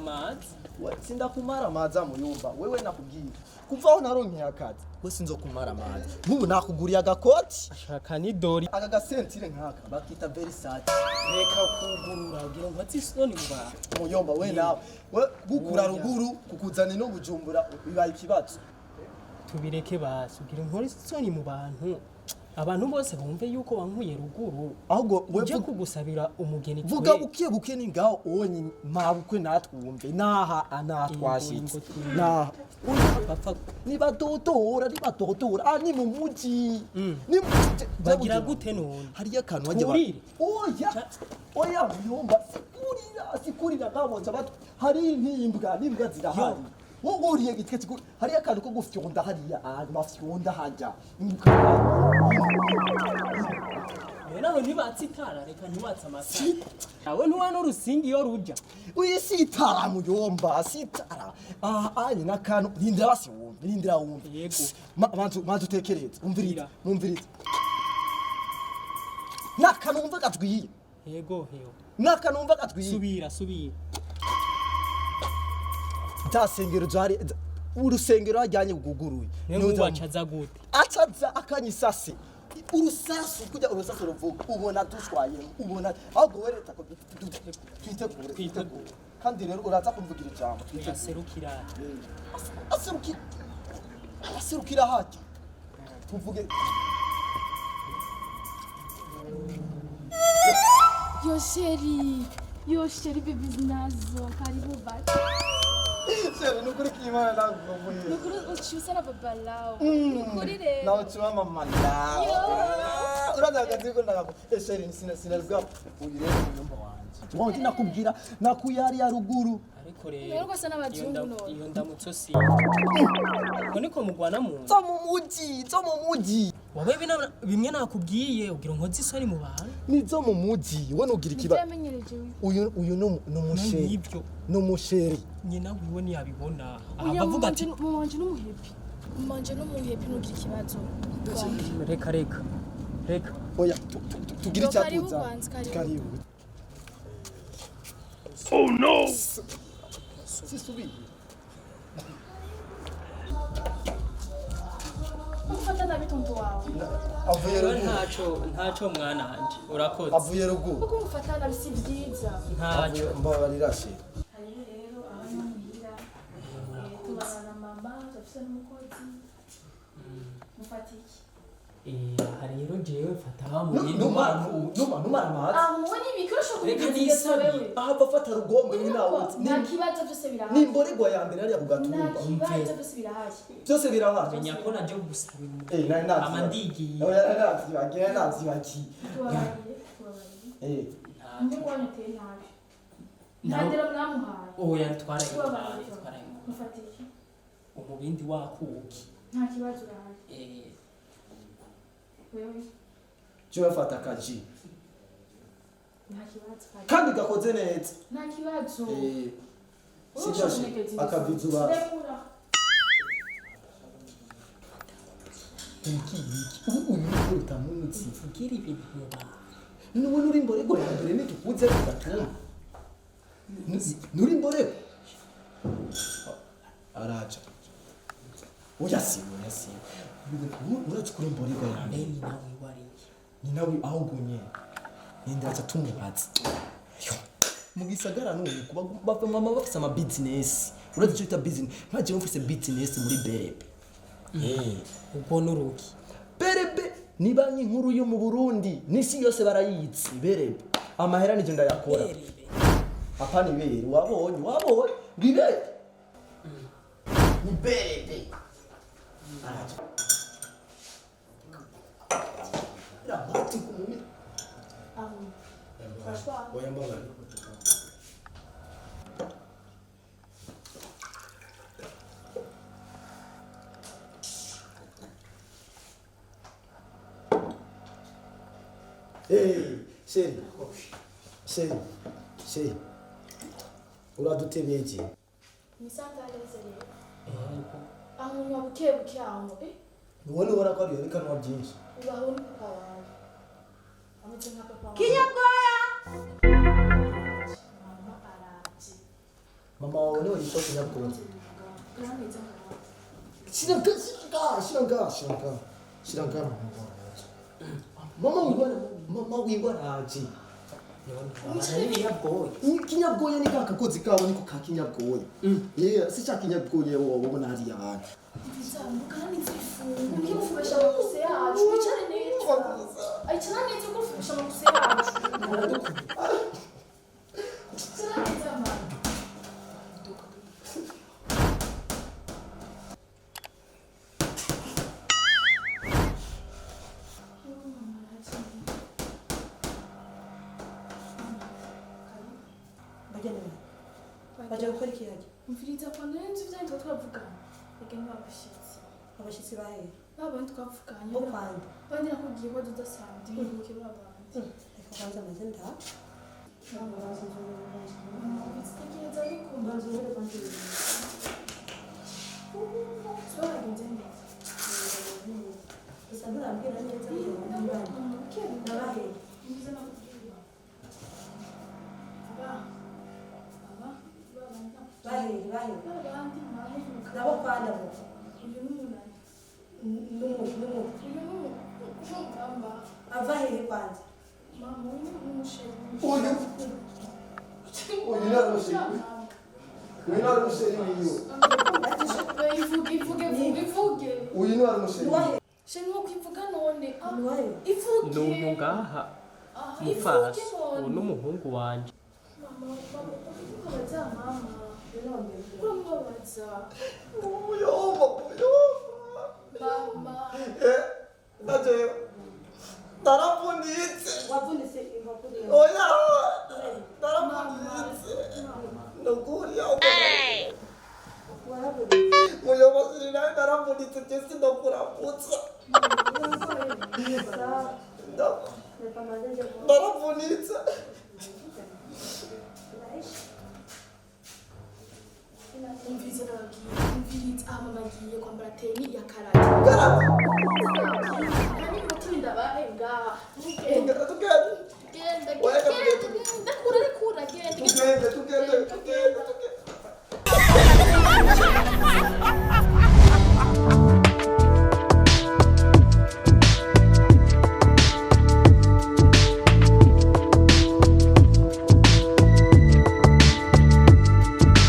Umaramazi. We, sindakumara amazi muyumba. Wewe nakubwiye kuva aho naronkeye akazi, we sinzokumara amazi. Nk'ubu nakuguriye agakoti. Ashaka n'idori. Aka gasentire nk'aka bakita Versace. Reka kugurura, ugira ngo isoni mu bantu. Muyomba, we nawe we gukura Oya. Ruguru kukuzana ino Bujumbura bibaye ikibazo. Tubireke basi, ugira nkore isoni mu bantu, abantu bose bumve yuko wankuye ruguru. Ahubwo we uje kugusabira umugeni. Vuga buke buke, ni ngaho onye mabukwe natwumve naha anatwashitse. Ingo, ingo. Naha. Bapfa. Nibadotora, nibadotora, ah, ni mu muji, ni mu Bagira gute none? Hariyo akantu bajya Twurire? Oya, oya muyomba, sikurira, sikurira kaboza bat hari n'imbwa, n'imbwa zirahari. Wowe uriye gitwe kigu hariyo akantu ko gufyonda hariya, ah, mafyonda hajya imbuka. Naho ntibatse itara, reka ntibatse amatara nawe ntuwa n'urusinga iyo ruja. Uyu si itara muyomba, si itara. Ah, anye n'akantu, rindira basi wumve, rindira wumve. Yego. Manzu, manzu utekereze, umvirize. Bwira. Mumvirize, n'akantu wumva gatwiye. Yego hewe. N'akantu wumva gatwiye. Subira, subira. Za sengero zari urusengero hajyanye guguruye. Niyo nk'ubu acaza gute? Acaza akanyisase urusasu, kujya urusasu ruvuga, ubona dushwayemo, ubona ahubwo we leta ko twitegure, twitegure. Kandi rero uraza kumvugira ijambo, twitegure. Aserukira. Aserukira, aserukira hajya tuvuge. Yo chérie, yo chérie bébé nazo, karibu basi. Chérie, nukuri k'Imana nakuvuye. Nukuri uciye usa na baba lawe. Nukuri rero. Nawe uciba mama nawe. Yo. Uraza akazi ko ndagaku. Eh chérie, sina sinazwa uyu rero ni nyumba wanje. Wanje nakubwira nakuyari ya ruguru. Ariko rero Rero ko asa n'abazungu none. Iyo ndamutso si uko niko mugwana mu nzu. Zo mu muji, zo mu muji. Wabaye bimwe nakubwiye, ugira nkoze isoni mu bantu. Ni zo mu muji. We nugira Nibyo ikiba. yamenyereje we. Uyu ni umusheri. Nibyo. Ni umusheri. Nyina wiwe ntiyabibona. Oya, avuga ati mama wanje n'umuhepi. Mama wanje n'umuhepi, nugira ikibazo. Reka, reka, reka. Oya, tugire Yo, karibu icyatuza. kwanza, karibu. Karibu. Oh no. Sisubiye. Ufata nabi tonto wawe. Avuye Rero ruguru. ntaco, ntaco mwana wanje, urakoze. Avuye ruguru. Kuko umufata nabi si byiza. Ntaco. Mbabarira chérie. Hariho rero aho ni muhira. Tubana na mama, turafise n'umukozi. Mufata iki? Eh, aha rero jewe mfata wa mubindi. Numara numara amazi. Ah, wowe ni ibikoresho. Reka nisabe. Ahava afata rugombe nyina wuti. Nta kibazo, byose birahari. Ni imborerwa ya mbere hariya ku Nta gatumba. kibazo, byose birahari. Byose birahari. Menya ko naje gusaba Eh, nari navyibagiye. ama ndigiye. Oya, nari navyibagiye, nari navyibagiye. Tubabariye, tubabariye. Eh, Umuhungu wanyu ateye nabi. Nta ndero mwamuhaye. Oya, twarayimuhaye. Tubabariye. Twarayimuhaye. Mufata iki? Umubindi wakuki. Nta kibazo, urahari. Eh. Wewe? Jewe mfata akaji. Nta kibazo, karibu. Kandi gakoze neza. Nta kibazo. Eh, Wowe sivyo ushobora she, kunegeza ingeso. akabizu basi. Rekura. Iki iki. Ubu uyu ni utamuzi. Mvugira ibintu mu bantu. Nubu nuri imborerwa ya mbere nitukuze ku gatumba. Nuri imborerwa. Araja. Oya siwe, oya siwe. Urazi kuri imborerwa ya Mbe mbere. nyina wiwe ariye? Ni nawe ahubwo nyene nindaza tumubaza. Yo, mu gisagara none kuba bava mama bafise ama business, urazi icyo bita business? Nka jewe mfise business muri Berebe. Eh. Ubwo n'urugi. Berebe ni banki nkuru yo mu Burundi, n'isi yose barayizi. Berebe amahera nije ndayakora. Apana ibere wabonye, wabonye ngibere ni Berebe. Araje. Rabati kumumira. Aho. Franchement. Oya, mbabarira. Hey, chérie. Chérie. Chérie. Uradutebeje. Ni santaleze rero. Aho unywa buke buke aho. Eh, Ubona ubona ko ari ibikanwa byinshi. ubaho ni papa wawe. Ameze nka papa wawe. Kinyabwoya. Mama araje. Mama wawe niwe yitwa Kinyabwoya. Ngaha neza ngaha. Shira nga, shira nga, shira nga, shira nga, shira nga mama wawe. Mama wiwe, mama wiwe araje. Abana n'ibinyabwoya. Kinyabwoya ni ka kakozi kabo niko ka kinyabwoya. Yeah, si cha kinyabwoya wowe ubona hariya hantu. Nziza, mugana neza ifungu. Ugiye gufubisha amakuse yacu. Wicare neza. Icara neza uko ufubisha amakuse yacu. Icara neza mama. Yo, mama, araje. Bajya neza. Bajya gukora iki hajya? Mviriza kwa nari nzi ibyo tuba twavugana. Reka niba abashyitsi. Abashyitsi bahe? Ba bandi twavuganye. Bo kwanda. Bandi nakubwiye ko tudasanzwe bibuke ba bandi. Reka kwanza maze nda. Bitekereza ariko twabagenze neza. Gusa nturambwira neza ngo nabahe. Nziza nakubwira. Aba aba ba bandi Bahe, bahe. ba bandi mwaheruka. Nabo kwanda bo. Uyu ni umunani. Numu, numu. Uyu ni umugamba. Ava hehe kwanza? Mama uyu ni umusheri. Uyu uyu ni arusheri. Uyu ni arusheri wiwe. Ivuge ivuge ivuge ivuge. Uyu ni arusheri. Nuwahe? Sheri nuko ivuga none. Ah, Nuwahe? Ivuge. N'uyu ngaha Ah, mufasi, ivuge uwo none. n'umuhungu wanje. Mama, mama, uramubabaza mama. Uramubabaza. Uyoma, uyoma. Mama. Eh, naje naravunitse. Wavunitse impapuro. Oya, naravunitse. Nukuri Waravunitse. muyobozi nawe naravunitse je sinokuramutsa. Reka maze nje kuba. Naravunitse. Umviriza nababwiye. Umviriza. Ah, mama agiye kwambara teni ya karate. Karate.